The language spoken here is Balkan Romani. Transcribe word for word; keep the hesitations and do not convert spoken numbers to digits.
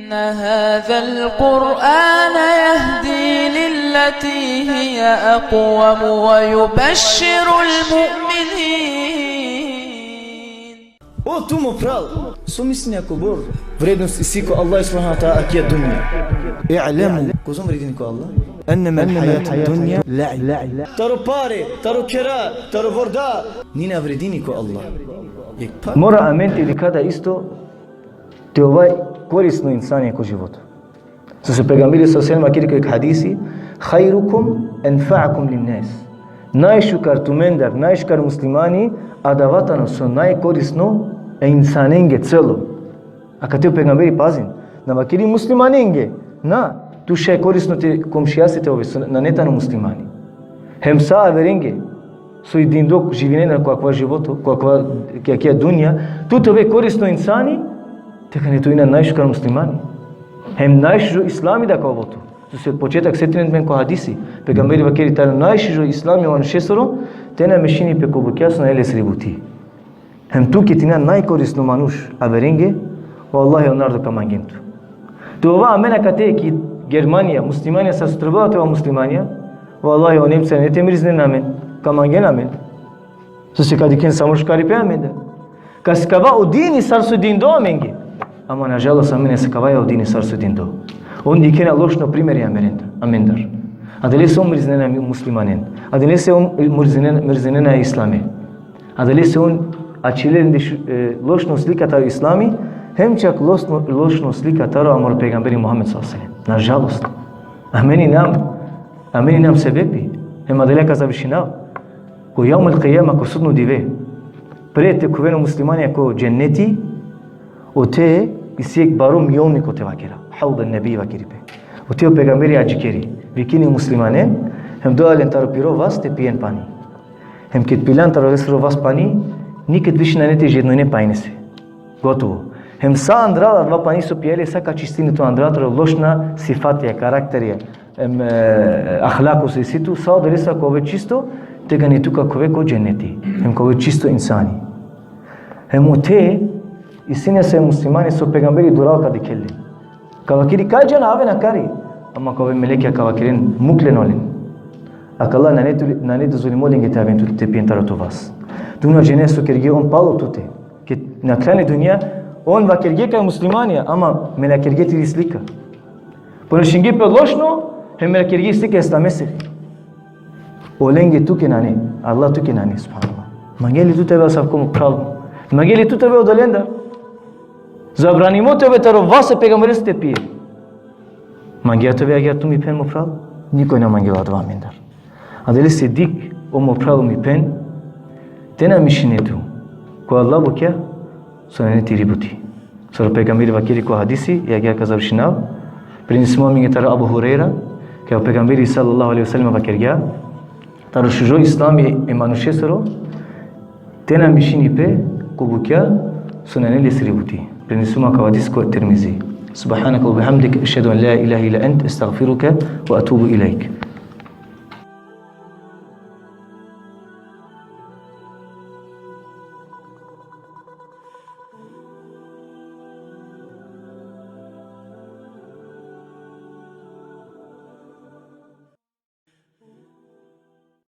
إن هذا القرآن يهدي للتي هي أقوم ويبشر المؤمنين. O tu mo pral, so mislinea kobor vrednost isi ko Allah subhanahu wa ta'ala akija dunja? I'lemu. Kozom vredini ko Allah? Annama al-hayatu dunya la'ib. Taro pare, taro khera, taro vorda, ni na vredini ko Allah. Jekh pa- Mora amen te dikha da isto te ova korisno insani ko životo. So so pejgamberi sallallahu alejhi ve sellem vakeri ko jekh hadisi: "Khairukum anfa'ukum lin-nas." Najšukar tumendar, najšukar muslimani, adava tano so najkorisno e insanenge celo. Akate o pejgamberi, pazin, na vakeri muslimanenge. Na, tu šaj korisno te komšijase te ove, so nane tano muslimani. Hem sa averenge so i dindo živinena ko akava životo, ko akava, ki akija dunja, tu te ove korisno insani, te kana tu ina najšukar muslimani. Hem najšužo islami da ka ovel tu. So so početak, setinen amen ko hadisi. Pejgamberi vakeri tano najšužo islami o manušesoro te na mešini pe ko bukja so nane lesiri buti. Hem tu ked ina najkorisno manuš averenge, vallahi o narodo ka mangen tu. Te ova amen akate ki Germanija, muslimanja, sar so trebela te ova muslimanja, vallahi o Nemcija nane te mrzinen amen, ka mangen amen. So so ka dikhen samo šukaripe amendar. Ka sikava o dini sar so dindo amenge. Ama nažalost amen na sikavaja o dini sar so dindo. On dikhena lošno primeri amerendar, amendar. Adalese on mrzinena muslimanen. Adalese on mrzinena, mrzinena islame. Adalese on ačhile lende š-, e, lošno slika taro islami, hem čak lošno, lošno slika taro amaro pejgamberi Muhammed sallallahu alejhi ve sellem. Nažalost. Amen inam, amen inam sebepi. Hem adalea ka završinav. Ko jevmul kijame, ko sudno dive, pre te khuven o muslimanja ko dženneti, ote isi jekh baro mljolniko te vakera. Havd en-nebi vakeri pe. Ote o pejgamberi adžikeri. Vikini muslimanen, hem dela len taro piro vas te pijen pani. Hem ked pilan taro lesoro vas pani, niked više nane te žednojne pajnese. Gotovo. Hem sa andral adava pani so pijale, sa ka čistini tu andral taro lošna sifatija, karakterija, em, e, ahlako so isi tu, sa odolesa ka ove čisto, te kana tu ka khuve ko dženneti. Hem ka ove čisto insani. Hem ote isi nesave muslimani so pejgamberi dural ka dikhel len. Ka vakeri: "Ka džana, aven akari." Ama ka ove melekja ka vakeren: "Muk len olen. Akala nane tu, nane dozvolimo lenge te aven tu te pijen taro to vas." Tu na džane so kergje on palo tute. Ked nakhlan e dunja, on vakergje kaj muslimanja, ama melakergje tiri slika. Ponašingje pe lošno, hem melakergje slika islamesiri. Olenge tuke nane, Allah tuke nane, subhanallah. Mangea li tu te ove asavko mo pral? Mangea li tu te ove odolendar? Zabranimo te ove taro vas e pejgamberesoro te pije. Mangea te ove agjaar tu, mi phen, mo pral? Nikoj na mangela adava amendar. Adalese dikh, o mo pral, mi phen, te na mešine tu ko adala bukja so nane tiri buti. Sar o pejgamberi vakeri ko hadisi, i agjaar ka završinav, prenesimo amenge taro Abu Hurejra, kaj o pejgamberi sallallahu alejhi ve sellem vakergja: Taro šužo islami e manušesoro, te na mešini pe ko bukja so nane lesiri buti. Prenesimo akava hadis ko Tirmizi. سبحانك اللهم وبحمدك، أشهد أن لا إله إلا أنت، أستغفرك وأتوب إليك.